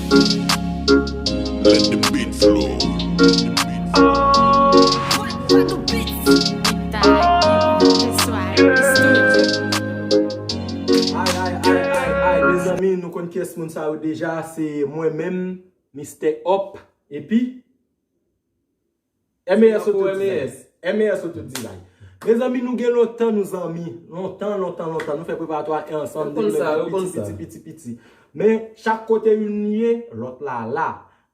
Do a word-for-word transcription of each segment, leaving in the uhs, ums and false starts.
Let the beat flow. Let the beat flow. Ay, ay, ay, ay, ay, mezanmi, nou konn kiyès moun sa yo deja, se mwen menm, Mistè Up, epi M A S Autodesign. M A S Autodesign. Mezanmi, nou gen lontan nou zanmi. Lontan, lontan, lontan. Nou fè preparatwa ansanm depi lè nou piti, piti, piti, piti. Men, chak kote youn ye, lòt la la.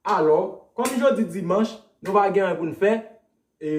Alò, kòm jodi dimanch, nou pa gen anyen pou n fè, e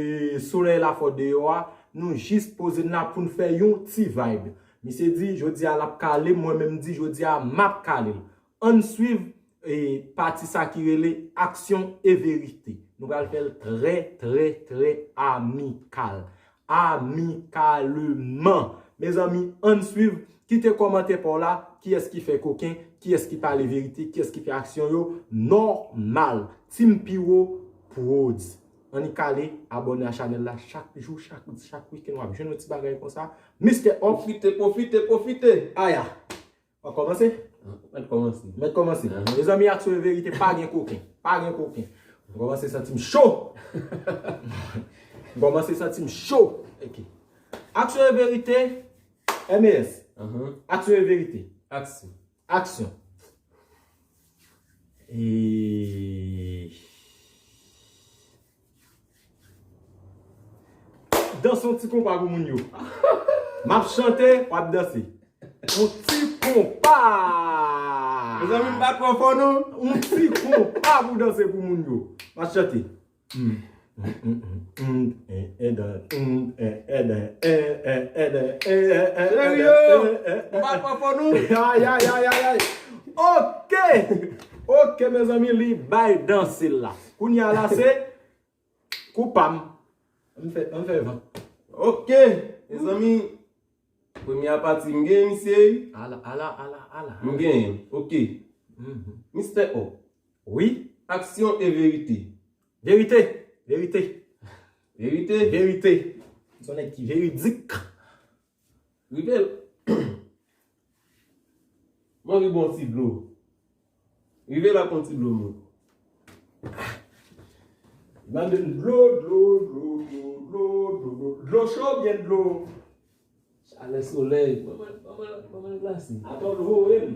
solèy la fò deyò a, nou jis poze n la pou n fè yon ti vibe. Misye di, jodi a l ap kale m, mwen menm di, jodi a m ap kale l. Ann swiv e pati sa ki rele aksyon e verite. Nou pral fè l trè, trè, trè amikal. Amikalman. Mezanmi, ann swiv. Kite kòmantè pa w la. Kiyès ki fè koken? Kiyès ki pale verite? Kiyès ki fè aksyon yo nòmal? Team Piro Prodz. Annik ale, abòne a chanèl la chak jou, chak, chak wikenn w ap jwenn yon ti bagay konsa. Mistè Up. Pwofite, pwofite, pwofite. Aya. W ap kòmanse? Mèt kòmanse. Mèt kòmanse. Ahan. Mezanmi, aksyon e verite, pa gen koken. Pa gen koken. M kòmanse santi m cho. M kòmanse santi m cho. Ok. Aksyon e verite, M A S. Ahan. Aksyon e verite. Aksyon. Aksyon. E... Danse yon ti konpa pou moun yo. M ap chante, w ap danse. Yon ti konpa. Mezanmi, m pa twò fò non. Yon ti konpa pou danse pou moun yo. M ap chante. Cheri yo, m pa twò fò non. Ay, ay, ay, ay, ay. Ok. Ok, mezanmi, li bay danse la. Kounye a la, se kou pa m. Ann fè, ann fè van. Ok, mezanmi. Premye pati, m genyen misye. Ala, ala, ala, ala. M genyen. Ok. Mhm. Mistè Up. Wi. Aksyon e verite. Verite. Verite. Verite. Verite. Se yon nèg ki veridik. Rive l. M anvi bwè yon ti dlo. Rive la, pran ti dlo, moun. Mande m dlo, dlo, dlo. Dlo cho oubyen dlo? Chalè solèy. Ban mwen, ban mwen, ban mwen glase. Atò l voye m.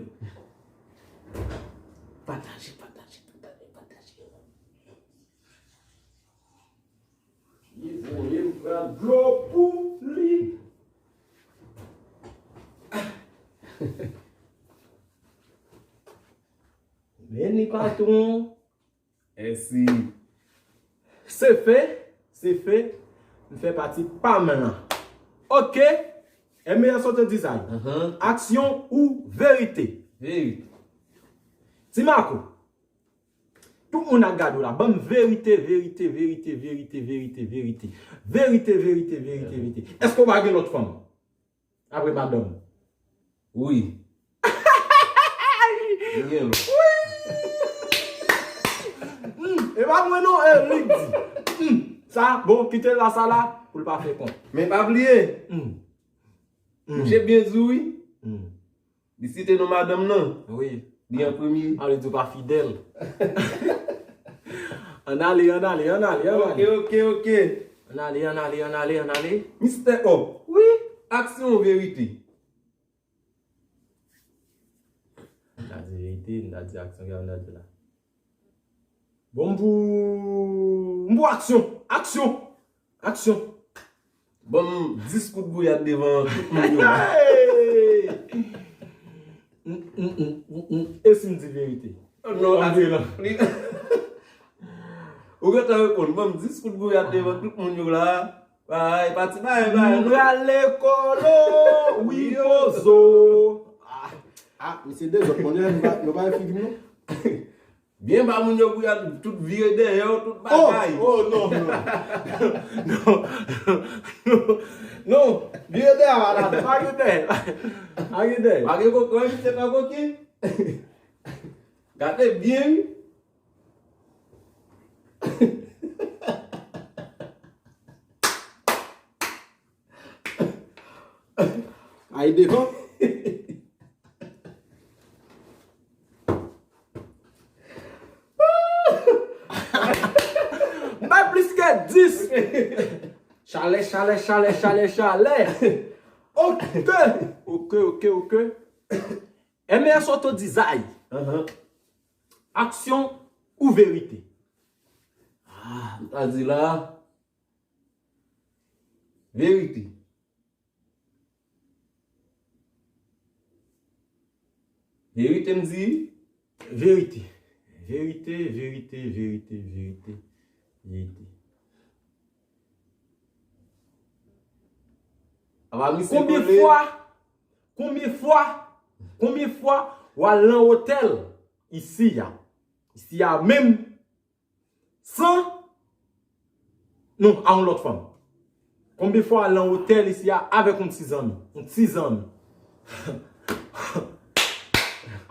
Pataje, pataje, pataje, pataje. Li voye m pran dlo pou li. Men li patwon. Mèsi. Se fè, se fè. M fè pati pa m lan. Ok. M A S Autodesign. Ahan. Aksyon ou verite? Verite. Ti Marco. Tout moun ap gade w la. Ban m verite, verite, verite, verite, verite, verite. Verite, verite, verite, verite. Èske w pa gen lòt fanm? Apre madanm. Wi. M gen lòt. Hmm, e pa mwen non, e li k di. Hmm, sa, bon, kite l la, sa la, pou l pa fè kont. Men pa bliye. Hmm. Hmm. Mouche byen di w, wi. Hmm. Li site non madanm nan. Wi. Li an premye. A vle di w pa fidèl. Ann ale, ann ale, ann ale, ann ale. Ok, ok, ok. Ann ale, ann ale, ann ale, ann ale. Mistè Up. Wi. Aksyon ou verite? M ta di verite, m ta di aksyon, kisa m ta di la? Bon, m pou, m pou aksyon. Aksyon. Aksyon. Ban m dis kout gouyad devan tout moun yo. Hey! Mm, mm, mm, mm, mm. E si m di verite? Non, antre lan. Ou gentan reponn. Ban m dis kout gouyad devan tout moun yo la. Ay, pati bay, bay, non. M pral lekòl, o, wi, pozo. Ah, ah, misye dezòd, mwen, yo pa, yo pa figi m, non. Byen ba moun yo pou y al tout vire dèyè yo, tout bagay. Oh, oh, non, non. Non, non, non. Vire dèyè a la, pa gen dèyè. Pa gen dèyè. Pa gen koken, wi, misye pa koken. Gade byen, wi. Ay devan. Chalè, chalè, chalè, chalè, chalè. Ok, ok, ok, ok. M S Auto Design. Aksyon ou verite? Ah, m ta di la, verite. Verite m di. Verite. Verite, verite, verite, verite, verite. Apa misye Konbyen kole? Fwa, konbyen fwa, konbyen fwa w al nan otèl isi a, isi a menm, san, non, a yon lòt fanm? Konbyen fwa w al nan otèl isi a avèk yon ti zanmi? Yon ti zanmi.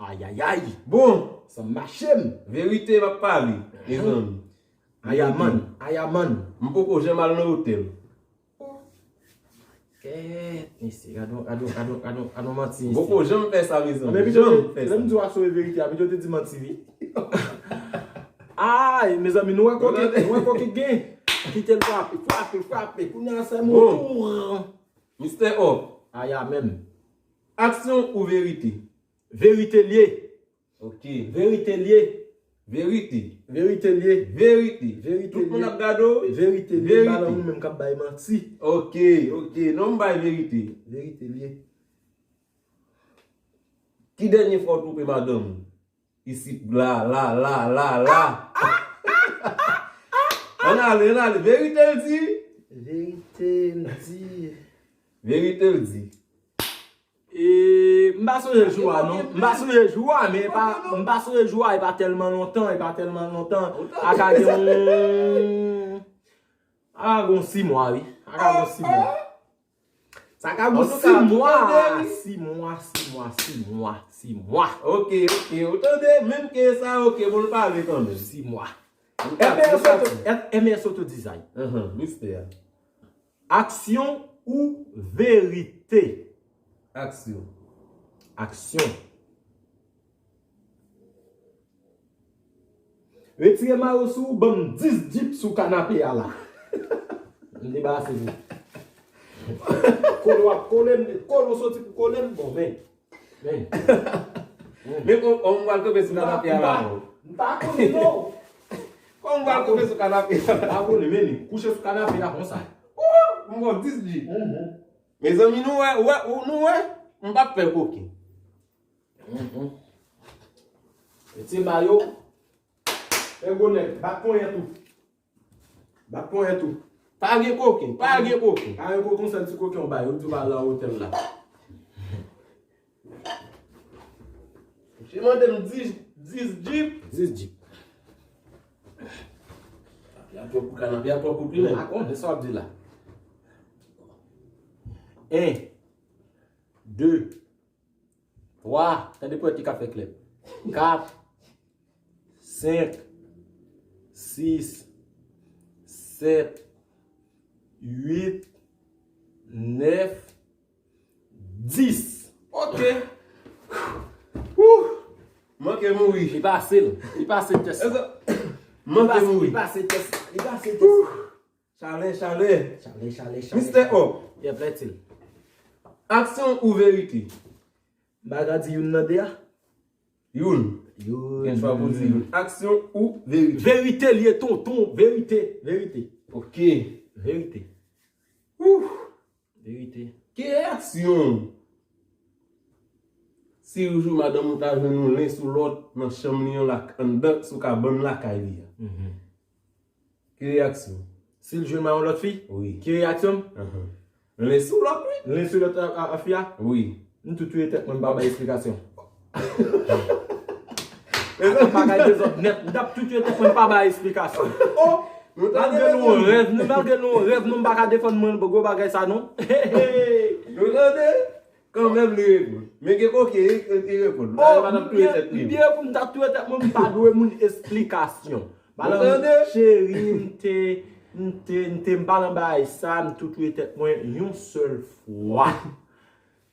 Ayayay. Bon, sa mache m. Verite m ap pale, mezanmi. Ayaman, ayaman. M poko janm al nan otèl. Kèt, mesye, gade yon, gade yon, gade yon, gade yon, gade yon manti, mesye. Poko janm fè sa, mezanmi. Janm fè sa. Lè m di w aswè verite a, pito te di manti, wi. Ay, mezanmi, nou wè koke, nou wè koke gen. Kite l frape, frape, frape. Kounye a se mwen. Bon. Mistè O. Aya menm. Aksyon ou verite? Verite l ye. Ok. Verite l ye. Verite. Verite l ye. Verite. Verite l ye. Tout moun ap gade w, wi. Verite l ye. Verite. Pa nan ou menm k ap bay manti. Ok, ok. Non, m bay verite. Verite l ye. Ki dènye fwa w twonpe madanm ou? Isit la, la, la, la, la. Ann ale, ann ale. Verite l di. Verite l di. Verite l di. E, m pa sonje jou a, non. M pa sonje jou a, men e pa, m pa sonje jou a, e pa tèlman lontan, e pa tèlman lontan. A ka gen yon, a ka gen yon sis mwa, wi. A ka gen yon sis mwa. Sa ka gen yon sis mwa. Sis mwa, sis mwa, sis mwa, sis mwa. Ok, ok, ou tande, menm ke sa, ok, bon, l pale kanmenm. Sis mwa. M S Auto, M S Auto Design. Mistè a. Aksyon ou verite? Aksyon. Aksyon. Retire mayo sou ou, ban m dis djip sou kanape a la. M debarase vou. Kole w ap kole m, kole w soti pou kole m, bon, men. Men. Men kò-, kòman m pral kanpe sou kanape a la, non? M pa konnen, non. Kòman m pral kanpe sou kanape a la? M pa konnen, men li kouche sou kanape a konsa. Wouh! M pran dis djip. Mezanmi, nou wè, wè, nou wè, m p ap fè koken. Retire mayo. Fè gwo nèg, bat ponyèt ou. Bat ponyèt ou. Pa gen koken, pa gen koken. Pa gen koken, sèl ti koken w bay, ou di w al nan otèl la. Misye mande m dis, dis djip. Dis djip. Kanapé a twò kout, kanapé a twò kout, wi, men. A konnen sa w ap di la. En, de, twa, tande pwèt li k ap fè klèb. Kat, senk, sis, sèt, uit, nèf, dis. Ok. Wouh! Manke mouri. Li pase l. Li pase tès la. Manke mouri. Li pase tès la. Li pase tès la. Chalè, chalè. Chalè, chalè, chalè. Mistè O. Yep, lètil. Aksyon ou verite? M pa ka di youn nan de a? Youn. Youn. Gen chwa pou di youn. Aksyon ou verite? Verite l ye, tonton. Verite. Verite. Ok. Verite. Ouf. Verite. Ki reyaksyon w si yon jou madanm ou ta jwenn yon lens ou lòt nan chanm li an lak-, anndan sou kabann lakay li a? Mhm. Ki reyaksyon w? Si l jwenn m a yon lòt fi? Wi. Ki reyaksyon m? Ahan. Lens ou lòt, wi. Lens ou lòt a, a, a fi a? Wi. M tou touye tèt mwen, m pa bay esplikasyon. Bagay dezòd nèt, m t ap tou touye tèt mwen, m pa bay esplikasyon. Oh! M ap gen yon rèv, non, m ap gen yon rèv, non, m pa ka defann mwen, gwo bagay sa, non. Nou tande? Kanmenm li reponn. Men gen koke, li, li reponn. Oh, m byen, m byen pou m t ap touye tèt mwen, m pa dwe moun esplikasyon. Madanm cheri, m te, m te, m te, m pa nan bagay sa, m tou touye tèt mwen yon sèl fwa.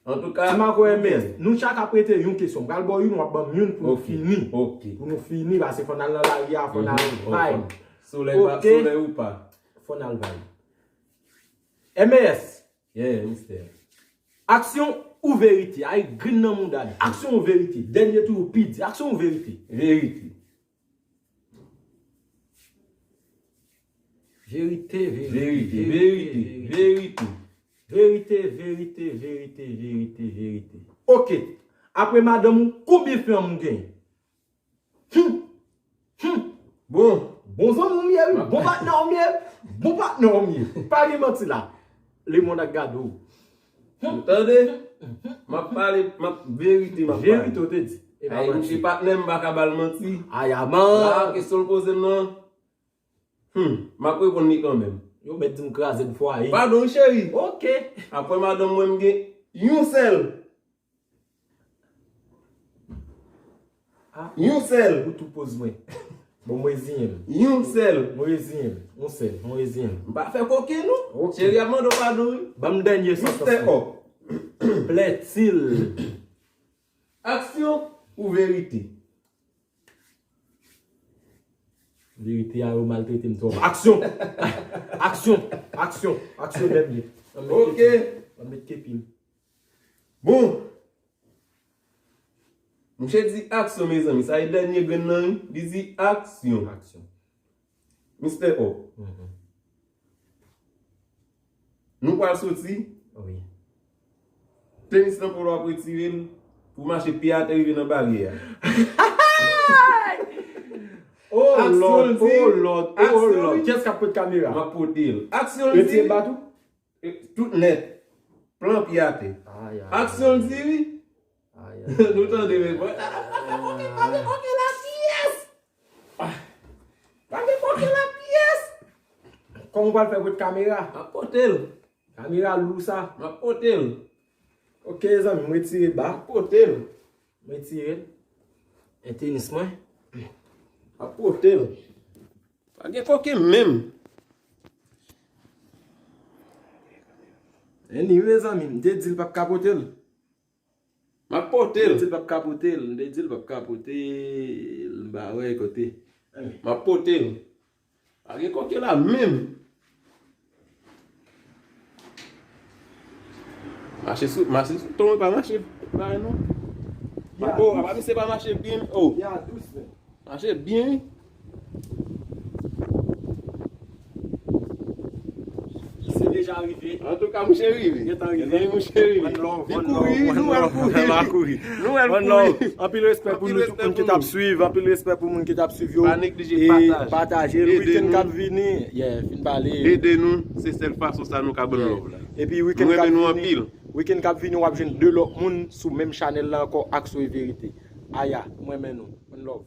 Antouka, si m a kwè, men, nou chak ap rete yon kesyon. M pral ba w youn, w ap ban m youn pou nou fini. Ok. Pou nou fini, paske fò n al nan lari a, fò n al bay. Solèy pa, solèy ou pa. Fò n al vibe. M A S. Yeah, mistè. Aksyon ou verite? Ay, grenn nan mouda. Aksyon ou verite? Dènye tou, ou pi di. Aksyon ou verite? Verite. Verite, verite, verite, verite, verite. Verite, verite, verite, verite, verite. Ok. Apre madanm ou, konbyen fanm ou genyen? Hum. Hum. Bon. Bon zanmi w m ye, wi. Bon patnè w m ye. Bon patnè w m ye. Pa gen manti la. Lemonn ap gade w. Ou tande? M ap pale, m ap verite, m ap pale. Verite w te di. E pa manti. Ay, misye patnè m, m pa ka ba l manti. Ay, aman. La, kesyon l poze m nan. Hmm, m ap reponn li kanmenm. Yo mèt di m kraze m fwaye. Padon, wi, cheri. Ok. Apre madanm mwen, m gen yon sèl. Ah. Yon sèl. Ou tou poz mwen. Bon, mwen reziyen m. Yon sèl. Mwen reziyen m. Yon sèl. Mwen reziyen m. M pa fè koken, non. Ok. Cheri ap mande w padon, wi. Ban m dènye santans mwen. Mistè Up. Plètil. Aksyon ou verite? Verite a, yo maltrete m twòp. Aksyon! Aksyon! Aksyon! Aksyon dènye. Ann met kepi m. Ann met kepi m. Bon. Misye di aksyon, mezanmi. Sa e dènye grenn nan, wi. Li di aksyon. Aksyon. Mistè O. Mhm. Nou pral soti. Wi. Tenis nan polo ap retire l pou mache pye atè rive nan baryè a. Oh Lord, oh Lord, oh Lord. Kiyès k ap pot kamera? M ap pote l. Aksyon l di. Retire bat ou? E, tout nèt. Plan pye atè. Ay, ay, aksyon l di wi. Ay, ay, nou tande, men bò. Pa gen koke, pa gen koke la pyès. Ah. Pa gen koke la pyès. Kòman w pral fè kot kamera? M ap pote l. Kamera lou sa. M ap pote l. Ok, zanmi, m retire ba. M ap pote l. M retire l. E tenis mwen. M ap pote l. Pa gen koke menm. Anyway, mezanmi, m te di l p ap ka pote l. M ap pote l. M te di l p ap ka pote l, m te di l p ap ka pote l, m pa wè kote. M ap pote l. Pa gen koke la menm. Mache sou, mache sou ton, pa mache, pa non. Oh, apa misye pa mache byen, oh. Ya, dousman. Mache byen, wi. Se deja rive. Antouka, mouche rive. Gentan rive. Mezanmi, mouche rive. One love, one love, one love. Li kouri, nou wè l kouri. Nou wè l kouri. Anpil respè pou nou tout moun ki t ap swiv. Anpil respè pou moun ki t ap swiv yo. Pa neglije pataje. Pataje l. Wikenn k ap vini. Yeah, fin pale. Ede nou. Se sèl fason sa nou ka ban love la. Epi wikenn k ap vini, wikenn k ap vini, w ap jwenn de lòt moun sou menm chanèl la ankò, Aksyon e Verite. Aya, m renmen nou. One love.